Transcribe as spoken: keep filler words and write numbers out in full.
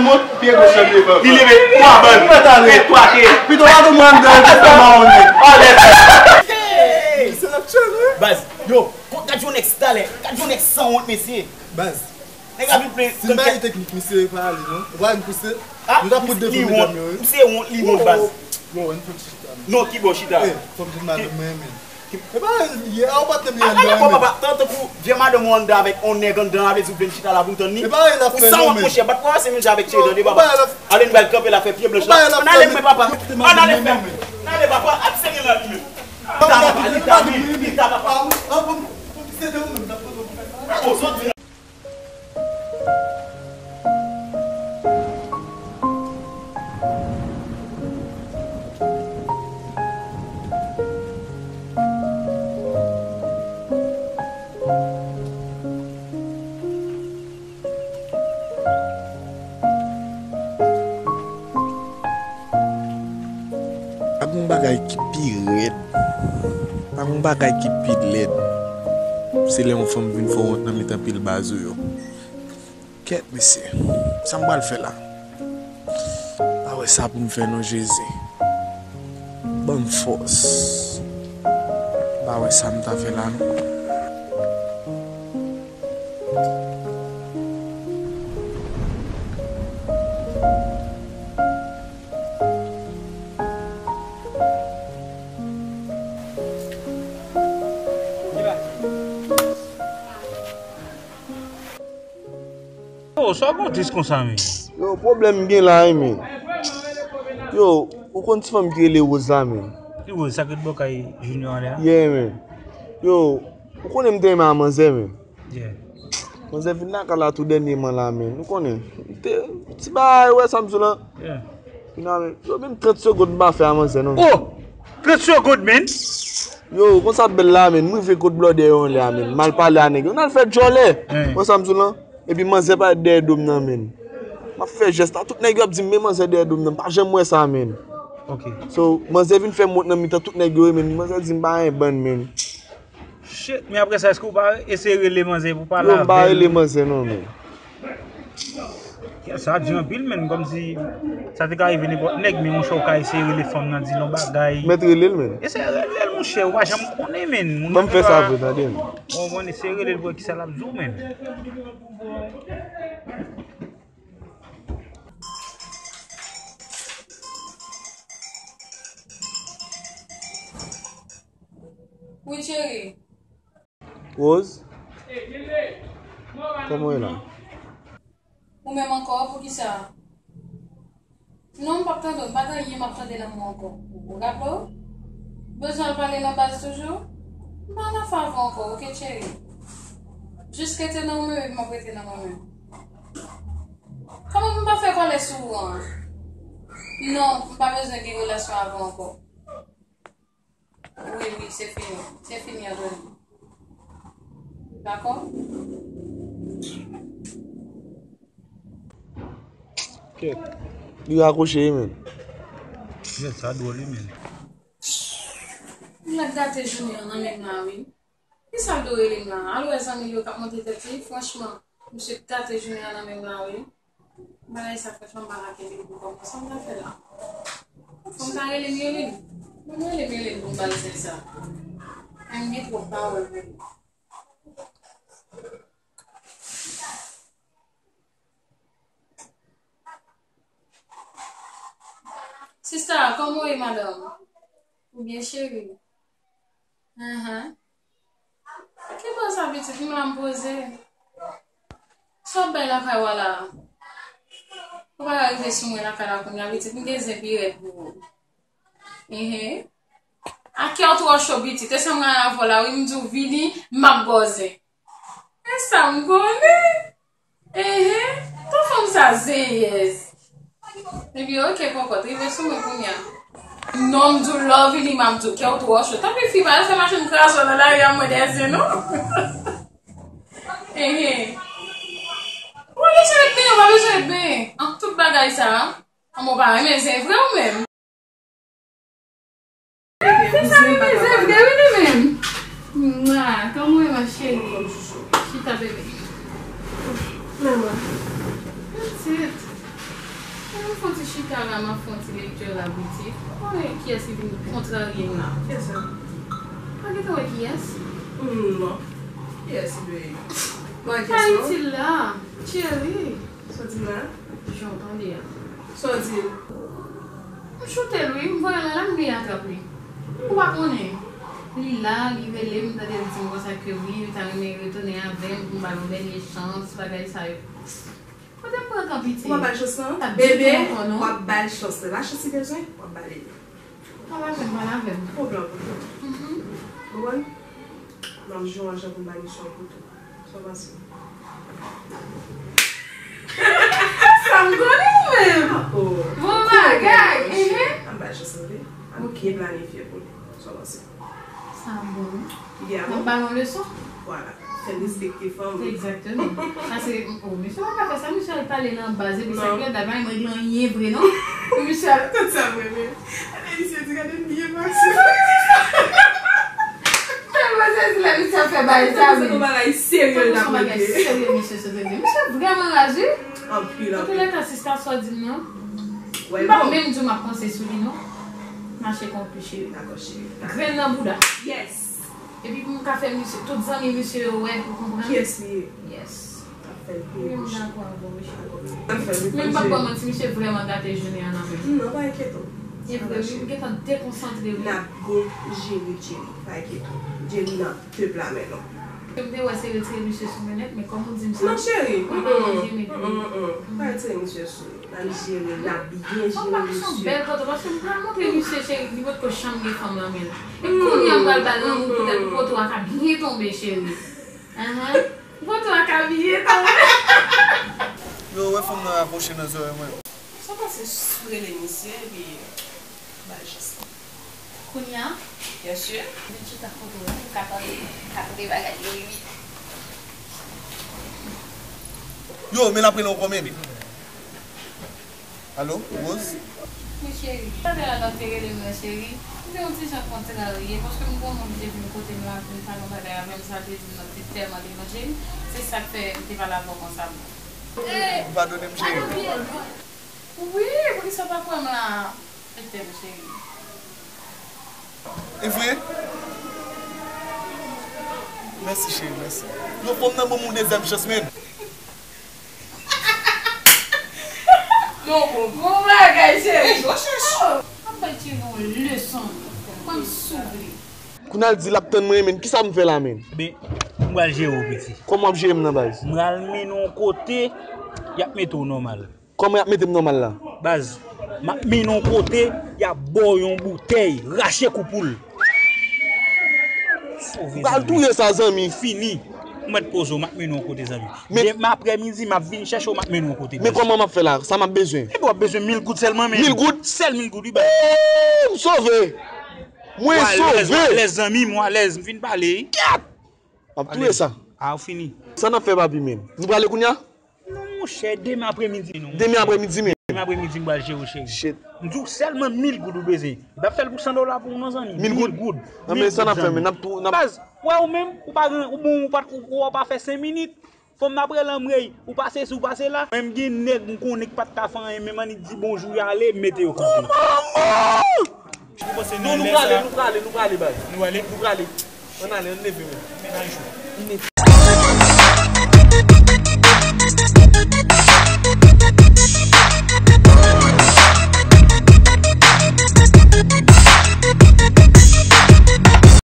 Mont pye goch nan devan. Li leve twa bann. Fè twa ke. Pito pa tou mwen andan, epi fè mawonnen. Alèz. Hey! Se l ap tchè, wi. Baz, yo, kon gad yon nèg talè. Gad yon nèg sanwont, mesye. Baz. Nèg la vin plen. Si m pa gen teknik, misye pa ale, non. Ou pa wè m pouse? Ah, nou t ap pouse devan medam yo, wi. Misye wont, li wont, baz. Yo, ann fè ti chita. Non, ki bò chita? Eh, fò m di madanm mwen, men. E pa ye a, ou pa t nan andan, men. Papa, tan, tankou vye madanm ou andan avèk on nèg andan, a vle di ou vle m chita la pou m tann li? E pa ye l ap fè, non, men. Ou sanwont, monchè, bat pwa se menm jan avèk Cheri, tande, papa. Ale n ba l kanpe la, fè pye blanch la. Ann ale, mwen, papa. Ann ale, fè. Ann ale, papa. Ap sere la, li menm. Li ta, papa, li ta, li ta, papa. Oh, soti. Pa gen bagay ki pi rèd. Pa gen bagay ki pi lèd. Se lè yon fanm vin fè w wont nan mitan pil baz ou yo. Kèt, mesye. Sa m pral fè la? Pa wè sa pou m fè non, Jezi. Ban m fòs. Pa wè sa m ta fè la non. Yo, sa w gen w tris konsa, men? Yo, pwoblèm m gen la, wi, men. Yo, ou konn ti fanm ki rele Rose la, men? Ki Rose, sa k ret bò kay Junior anlè a? Yeah, men. Yo, ou konnen m te renmen a manzè, men. Yeah. Manzè vin lakay la tou dènyèman la, men. Ou konnen. M te, ti bagay, ou wè sa m sou lan. Yeah. Finalman, yo, menm trant segonn m pa fè a manzè, non. Oh! Trant segonn, men? Yo, konsa bèl la, men. M rive kot blòdè yo anlè a, men. M al pale a nèg yo. N al fè djòlè. Hein. Wè sa m di w lan? Epi manzè parèt dèyè do m nan, men. M ap fè jès la. Tout nèg yo ap di m, men manzè dèyè do m nan. M pa janm wè sa, men. Ok. So, manzè vin fè m wont nan mitan tout nèg yo, men. Manzè di m pa yon bann, men. Shit, men apre sa, èske w pa eseye rele manzè pou pale avè l? Non, m pa rele manzè, non, men. Kè sa di anpil, men, kòmsi sa te ka rive nenpòt nèg, men monchè, ou ka eseye rele fanm nan, di l yon bagay. Mèt rele l, men. Eseye rele l, monchè, ou pa janm konnen, men. Moun nan fè sa vre, tande, men. Bon, bon, eseye rele l pou wè kisa l ap di w, men. Wi, cheri. Rose? Kòman w ye la? Ou menm ankò, poukisa? Non, m p ap tande w, m pa t anyen m ap tande nan mwen ankò. Ou raple w? Bezwen al pale nan baz toujou? M pa nan afè avè w ankò, oke, cheri? Jis rete nan ou menm epi m ap rete nan mwen menm. Kòman pou m pa fè kòlè sou ou an? Non, m pa bezwen gen relasyon avè w ankò. Wi, wi, se fini. Se fini, Anthony. Dakò? Kèt. Li rakwoche, wi, men. Kèt, sa dwòl, wi, men. M mèt gate jounen an nan men m la, wi. Kisa l dwe rele m la? Al wè zanmi l yo k ap monte tèt li. Franchman, misye gate jounen an nan men m la, wi. Bagay sa, franchman, m pa ka kenbe l pou kò m. Sa m ta fè la? Fò m ta rele m, rele l. Fò m rele m, rele l pou m ba l sèl sa. Ay, m gen twòp pawòl pou li. Sista, kòman w ye, madanm? Ou byen, cheri? Ahan. Ki bò sa pitit, m la m poze. Sa w ap bay lakay w a la? Ou pa ka rive sou mwen lakay la kounye a, pitit, m gen zen pi rèd pou ou. Enhen. A kè w twò cho, pitit, e sa m rale avè w la, wi, m di w vini, m ap ba w zen. E sa m konnen. Enhen, tan fanm sa zeyèz. Ebyen, oke, kòkòt, rive sou mwen kounye a. Non, m di w lè w vini, m ap di w kè w twò cho. Tanpri, fi, pa al fè machann kraze w nan lari a, mwen dèyè zen, non. Enhen. Ou pa bezwen ret benyen, ou pa bezwen ret benyen. An tout bagay sa a, an mwen pa renmen zen vre ou menm. Fi sa renmen zen vre wi li menm. Mwa, kòman w ye ma chérie? Chita bebe. Mama. That's it. Chita la, m ap fè yon ti lekti la, pitit. Ou konnen kiyès ki vin kontrarye m la? Kiyès sa? Pa gentan wè kiyès? Hmm, non. Kiyès li vle? Bon, kiyès non? Ayiti la, cheri. Sa w di m la? Jan w tande a. Sa w di l? M choute l, wi. M voye l la, m bliye atrap li. Ou pa konnen. Li la, li rele m, m tande l di m konsa ke wi, li ta renmen retounen avè m pou m ba l yon dènye chans, bagay sa yo. Kote m pran tan piti? Ou pa ba l chans lan? Bebe, w ap ba l chans lan. La chans li bezwen, w ap ba li. Pale avè m, pale avè m. Pwoblèm. Mhm. Konprann? M ap jwe yon ajan pou m bay misye yon kouto. Sa w panse? Sa m konnen ou menm. Oh. Bon bagay. Ehe. An ba chans li. An byen planifye pou li. Sa w panse? Sa bon. Ide a bon? Nan ba yon leson. Vwala. Fè l respekte fanm. Egzakteman. Sa se, oh, misye pa ka fè sa, misye al pale nan baz, epi sa ki lè dal pa gen anyen vre non. Misye al. Tout sa vre menm. Gade misye di, gade m byen pase. Tèlman sezi lè misye ap fè bagay sa, men. Se yon bagay serye l t ap regle. Serye, misye sezi. Misye vrèman raz, wi. Anpil, anpil. Antoulèka, sista, sa w di m nan. M p ap menm di w m ap panse sou li, non. Mache konpli, cheri. Dakò, cheri. Grenn nan bouda. Yes. Epi pou m ka fè misye, tout zanmi misye yo wè, ou konprann? Kiyès li ye? Yes. Ap fè l peye pou cheri. Dakò avè w, cheri. Ap fè l peye pou cheri. Men m p ap ba w manti, misye vrèman gate jounen an nan men m. Non, pa enkyete w. E vre, wi, m gentan dekonsantre, wi. N ap byen jere Jerry, pa enkyete w. Jerry nan de pla men nou. M te wè se retire misye sou mwen nèt, men kòm ou di m sa, non, cheri, m pa manje, men, pa retire misye sou. N ap jere l, n ap byen jere misye. Bèl foto, paske m pral montre misye, cheri, li potko janm gen fanm nan men l. E kounye a m pral ba l nan moun poutèt foto a ka byen tonbe, cheri. Ahan. Foto a ka byen tonbe. Yo, wè fanm nan rapwoche nan zòrèy mwen. Sa pase, rele misye, epi ba l chans lan. Kounye a? Byen si. Vin chita kote w la, ou ka tande, ka tande bagay yo, wi. Yo, men l ap rele w kòmedi. Alo, Rose? Wi, cheri. Talè a lè w te rele m nan, cheri, m te yon ti jan kontrarye, paske m gen yon moun ki te vin kote m la, vin pale yon bagay avè m, sa te di m nan te tèlman devanje m, se sa k fè m te pale avè w konsa. Ou padone m, cheri? Wi, poukisa w pa kwè m la? Mete m, cheri. E vre? Mèsi, cheri, mèsi. Yon fanm nan ban m yon dezyèm chans, men. Non, bon, bon bagay, cheri. Ey, bon chans. Oh, ap bay cheri yon leson. Kòm souvle. Kounye a l di l ap tann mwen, men kisa m fè la, men? Ben, m pral jere w, piti. Kòman w ap jere m nan, baz? M pral mennen w yon kote, y ap mete w nòmal. Kòman y ap mete m nòmal la? Baz, m ap mennen w kote, y ap ba w yon boutèy, rache kou poul. Ou pral touye sa, zanmi. Fini. Ou mèt poze w, m ap mennen w kote, zanmi. Men demen aprèmidi, m ap vin chèche w, m ap mennen w kote, baz. Men kòman m ap fè la? Sa m ap bezwen? Ebyen, w ap bezwen mil goud sèlman, men. Mil goud? Sèl mil goud, wi, baz. Ooh, m sove! Mwen sove! W alèz, zanmi m, w alèz, m fin pale. Kèt! M ap touye sa. A, ou fini. Sa n ap fè, papi, menm? Nou prale kounye a? Non, monchè, demen aprèmidi, non. Demen aprèmidi, men. Demen aprèmidi, m pral jere w, cheri. Shit. M di w sèlman mil goud ou bezwen. M p ap fè l pou san dola pou ou non, zanmi. Mil goud? Mil goud. Nan, men sa n ap fè, men n ap tou, n ap... Baz, wè ou menm, ou pa gen, ou bon, ou pa, ou, ou pa fè senk minit. Fanm nan ap rele anmwey, ou pase si, ou pase la. Menm gen nèg m konnen k pa t ka fè anyen, menm annik di bonjou, y ale, m mete yo kanpe. Oh, manman! Non, nou prale, nou prale, nou prale, baz. Nou ale? Nou prale. Ann ale, ann leve, men. Men al jwe.